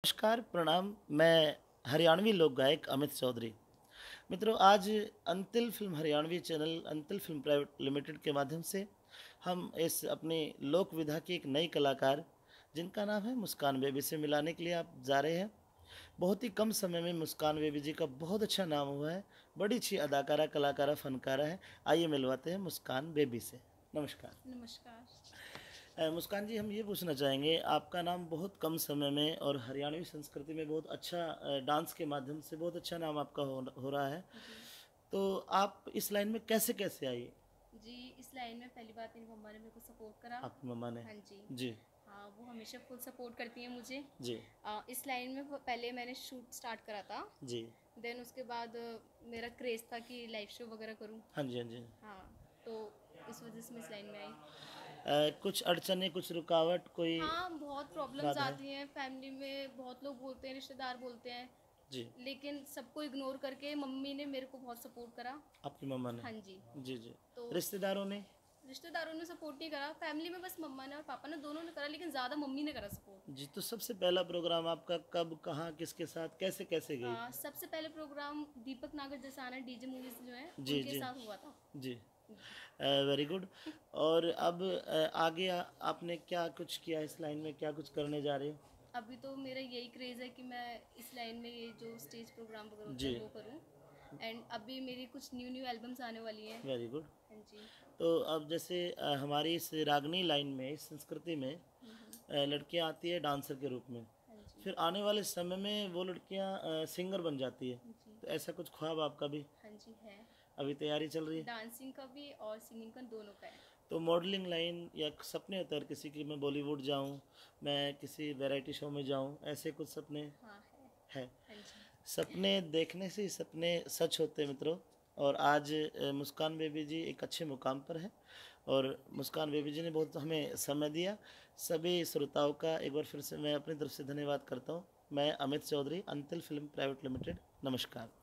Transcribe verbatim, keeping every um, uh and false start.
नमस्कार, प्रणाम। मैं हरियाणवी लोक गायक अमित चौधरी। मित्रों, आज अंतिल फिल्म हरियाणवी चैनल, अंतिल फिल्म प्राइवेट लिमिटेड के माध्यम से हम इस अपनी लोक विधा की एक नई कलाकार, जिनका नाम है मुस्कान बेबी, से मिलाने के लिए आप जा रहे हैं। बहुत ही कम समय में मुस्कान बेबी जी का बहुत अच्छा नाम हुआ है। बड़ी अच्छी अदाकारा, कलाकारा, फनकारा है। आइए, मिलवाते हैं मुस्कान बेबी से। नमस्कार। नमस्कार। अ, मुस्कान जी, हम ये पूछना चाहेंगे, आपका नाम बहुत कम समय में और हरियाणवी संस्कृति में बहुत अच्छा, अ, डांस के माध्यम से बहुत अच्छा नाम आपका हो, हो रहा है। जी। तो आप इस लाइन में कैसे, कैसे आई? जी, इस लाइन में पहली बात मेरी मम्मा ने मेरे को सपोर्ट करा। आपकी मम्मा ने? हाँ जी। जी। हाँ, वो हमेशा फुल सपोर्ट करती हैं मुझे। जी। अ, इस लाइन में प-, पहले मैंने शूट स्टार्ट करा था। जी। देन उसके बाद, अ, मेरा क्रेज था कि लाइव शो वगैरह करूँ। हाँ जी, हाँ जी। हाँ, तो इस वजह से मैं इस लाइन में आई। अ, कुछ अड़चनें, कुछ रुकावट, कोई? हाँ, बहुत प्रॉब्लम्स बाधा? आती हैं। फैमिली में बहुत लोग बोलते हैं, रिश्तेदार बोलते हैं। जी। लेकिन सबको इग्नोर करके मम्मी ने मेरे को बहुत सपोर्ट करा। आपकी मम्मा ने? हाँ जी। जी, जी। तो रिश्तेदारों ने? रिश्तेदारों ने सपोर्ट नहीं करा, फैमिली में बस मम्मा ने और पापा ने, दोनों ने करा, लेकिन ज़्यादा मम्मी ने करा सपोर्ट। जी, तो सबसे पहला प्रोग्राम आपका कब, कहाँ, किसके साथ, कैसे, कैसे गई? आ, सबसे पहले प्रोग्राम दीपक नागर जसाना, डीजे मूवीज जो है, जी, उनके जी। साथ हुआ था। जी। अ, वेरी गुड। और अब, अ, आगे आ-, आपने क्या कुछ किया इस लाइन में, क्या कुछ करने जा रहे हो? अभी तो मेरा यही क्रेज है कि मैं इस लाइन में ये जो स्टेज प्रोग्राम वगैरह होते हैं, जी। वो करूँ। एंड अभी मेरी कुछ न्यू न्यू एल्बम्स आने वाली हैं। Very good. हाँ जी। तो अब जैसे, अ, हमारी इस रागनी लाइन में, इस संस्कृति में, हम्म, हम्म। अ, लड़कियां आती है डांसर के रूप में, हाँ जी। फिर आने वाले समय में वो लड़कियां, अ, सिंगर बन जाती है। जी। तो ऐसा कुछ ख्वाब आपका भी? हाँ जी, है। अभी तैयारी चल रही है? डांसिंग का भी और सिंगिंग का, दोनों का है। तो मॉडलिंग लाइन या सपने होते हैं हर किसी की, मैं बॉलीवुड जाऊं, मैं किसी वैरायटी शो में जाऊं, ऐसे कुछ सपने? हाँ, है। है। हाँ जी। सपने देखने से ही सपने सच होते हैं, मित्रों। और आज, अ, मुस्कान बेबी जी एक अच्छे मुकाम पर हैं और मुस्कान बेबी जी ने बहुत हमें समय दिया। सभी श्रोताओं का एक बार फिर से मैं अपनी तरफ से धन्यवाद करता हूँ। मैं अमित चौधरी, अंतिल फिल्म प्राइवेट लिमिटेड। नमस्कार।